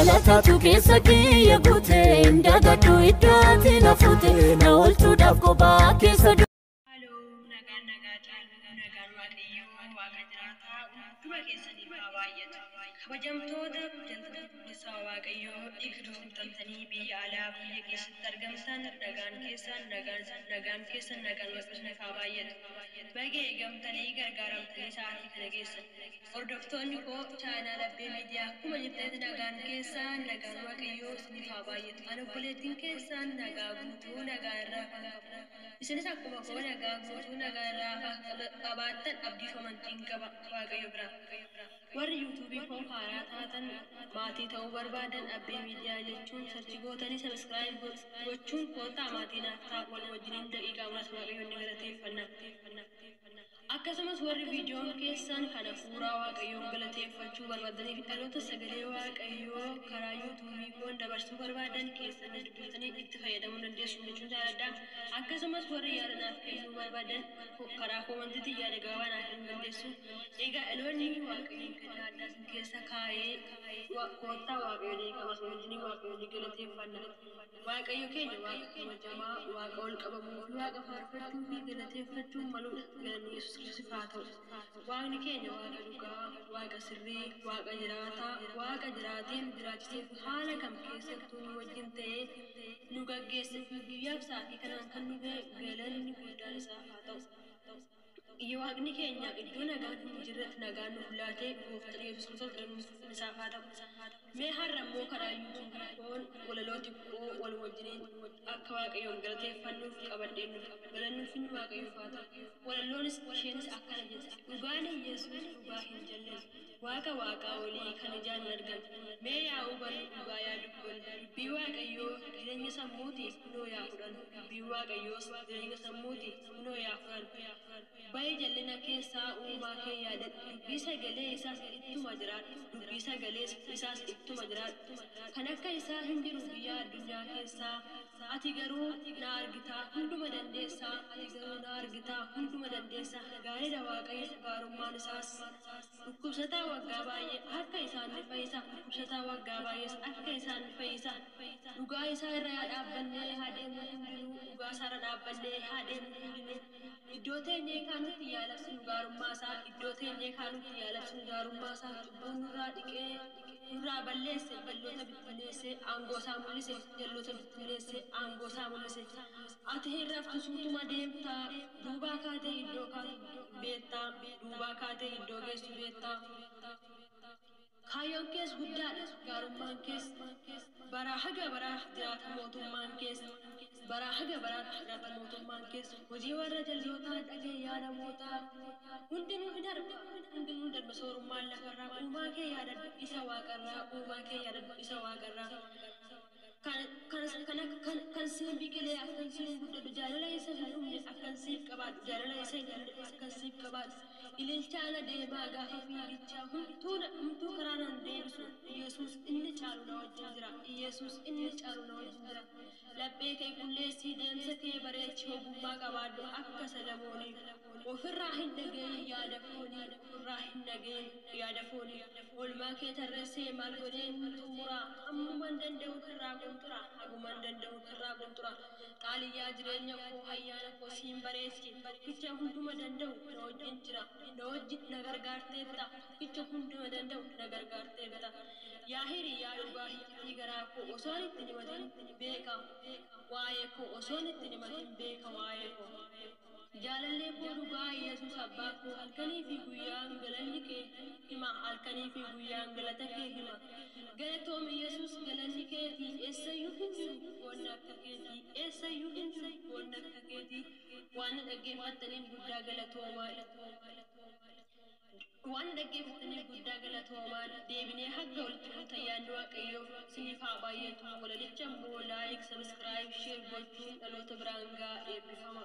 Galatatu keessa kiyya guute ndagadhu iddoo ati na fuute na oolchuudhaaf kophaa keessa. Haaloo, nagaan nagaa caalu, nagaan Waaqayyoo Waaqa jiraataa hunduma keessaniif haa baay'atu. Kabajamtoota jallattoota Waaqayyoo dhiigduu biyya alaa biyya keessatti argamtan, nagaan keessan nagaan nagaan keessan nagaan Waaqayyoo haa baay'atu. Baga eegamtanii gargaaramtanii sa'aatii kana geessan. Hordoftoonni koo chaanaal Abbee Miidiyaa akkuma jirtanitti nagaan keessan nagaan Waaqayyoo isiniif haa baay'atu. Ani obboleettiin keessan nagaa guutuu nagaa irraa kan qabu. Isinis akkuma koo nagaa guutuu nagaa irraa qabaattan abdii fi amantiin qaba Waaqayyo biraa. Warri yuutuubii koo haaraa taatan, maatii ta'uu barbaadan, Abbee Miidiyaa jechuun search gootanii subscribe gochuun koottaa maatii naaf ta'a. Wal wajjiniin daqiiqaa muraasa Waaqayyoon ni galateeffanna. Akkasumas warri viidiyoon keessan kan hafuuraa Waaqayyoon galateeffachuu barbaadanii fi dhaloota sagalee Waaqayyoo karaa yuutuubii koon dabarsuu barbaadan keessan dubbiftanii itti fayyadamuu dandeessu jechuun jaalladha. Akkasumas warri yaada naaf kennuu barbaadan karaa koomantiitiin yaada gabaabaa naaf kennuu dandeessu. Egaa dhaloonni Waaqayyoon kennaa addaa isin keessa kaa'ee, koottaa Waaqayyoon eegamas wajjiniin Waaqayyoon ni galateeffanna. Waaqayyo keenya Waaqa kabajamaa, Waaqa ol qabamuu fi Waaqa faarfachuu fi galateeffachuun maludha. Galanni Yesuus Kiristoosiif haa ta'u. Waaqni keenya Waaqa dhugaa, Waaqa sirrii, Waaqa jiraataa, Waaqa jiraatee nu jiraachisee fi haala kam keessattuu nu wajjin ta'ee nu gaggeesse fi guyyaaf sa'aatii kanaan kan nu ga'e galanni guddaan isaaf haa ta'u. Waaqni keenya iddoo nagaan hin jirretti nagaan nuuf laatee Gooftaan Yesuus Kiristoos galanni isaaf haa ta'u. Mee har'a immoo karaa yuutuubii koon walaloo xiqqoo wal wajjiniin akka Waaqayyoon galateeffannuuf qabadheen dhufe. Galanni ulfinni Waaqayyoof haa ta'u. Walaloonis isheenis akkana jetti. Dhugaan Yesuus dhugaa hin jalleessu. Waaqa Waaqaa olii kan ijaan hin argamne. Mee yaa hubannu, dhugaa yaa dubbannu. Dubbii Waaqayyoo jireenya sammuuti kunoo yaa fudhannu. Dubbii Waaqayyoos jireenya sammuuti kunoo yaa fudhannu. Bahi jal'ina keessaa, uumaa kee yaadadhu. Dubbii sagalee isaas ittuma jiraadhu. Dubbii sagalee isaas ittuma jiraadhu. Kan akka isaa hin jiru biyya addunyaa keessaa. Ati garuu na argitaa hunduma dandeessaa. Ati garuu na argitaa hunduma dandeessaa. Gaariidha Waaqayyo, gaarummaan isaas. Dhukkubsataa waggaa baay'ee harka isaan ni fayyisa. Dhukkubsataa waggaa baay'ees harka isaan ni fayyisa. Dhugaa isaa irra yaa dhaabbannee haa deemnu hundinuu. Dhugaa isaa irra dhaabbannee haa deemnu hundinuu. Iddoo teenyee kaanutti yaa labsinu gaarummaa isaa. Iddoo teenyee kaanutti yaa labsinu gaarummaa isaa. Cubbuun nurraa dhiqee nurraa balleesse, jalloota bittinneesse, aangoo isaa mul'ise. Jalloota bittinneesse, aangoo isaa mul'ise. Ati hin raftu, suutuma deemtaa, duubaa kaatee iddoo kaatu beektaa, duubaa kaatee iddoo geessu beektaa. Kaayyoon kees guddaadha, gaarummaan kees baraa haga baraa jiraata, mootummaan kees baraa haga baraatti jiraata mootummaan kees. Hojii warra jallootaa dhagee yaa namootaa, hundinuu ni darba, hundinuu ni darba soorummaan lafarraa. Uumaa kee yaadadhu isa waaqarraa, uumaa kee yaadadhu isa waaqarraa. Kan siin biqilee akkan siin guddadhu, jaalala isa hin dhumne akkan siif qabaadhu, jaalala isa hin dhumne akkan siif qabaadhu. Ililchaana deemaa gaafa fiigichaa humtuu humtuu karaa nan deebisu, Yesuus inni caalu na wajjin jira, Yesuus inni caalu na wajjin jira. Laphee kee qulleessii, deemsa kee bareechi, ogummaa qabaadhu akka Salamoonii. Ofirraa hin dhagayin yaada foonii, ofirraa hin dhagayin yaada foonii. Oolmaa kee tarreessee maal godheen xumuraa? Hammuman danda'u irraa qunxura, haguman danda'u irraa qunxura. Xaaliyyaa jireenya koo ayyaana koo siin bareechi, tokkicha hunduma danda'u na wajjin jira, na wajjin na gargaarteetta, tokkicha hunduma danda'u na gargaarteetta. Yaa hiriyaa dhugaa, iccitii garaa koo osoon itti himatin beeka waa'ee koo, osoon itti himatin beeka waa'ee koo. Jaalallee koo dhugaa Yesuus abbaa koo, halkanii fi guyyaan galanni kee hima, halkanii fi guyyaan galata kee hima. Galatoomi Yesuus, galanni keetii, eessayyuu hin jiru wanni akka keetii, eessayyuu hin jiru wanni akka keetii. Waan na dhaggeeffattaniif guddaa galatoomaa. Waan dhaggeeffattaniif guddaa galatoomaa. Deebinee hanga walitti dhufnu ayyaanni Waaqayyoof isiniif haa baay'atu. Walalicha immoo like, subscribe, share gochuun dhaloota biraan gahaa. Eebbifama.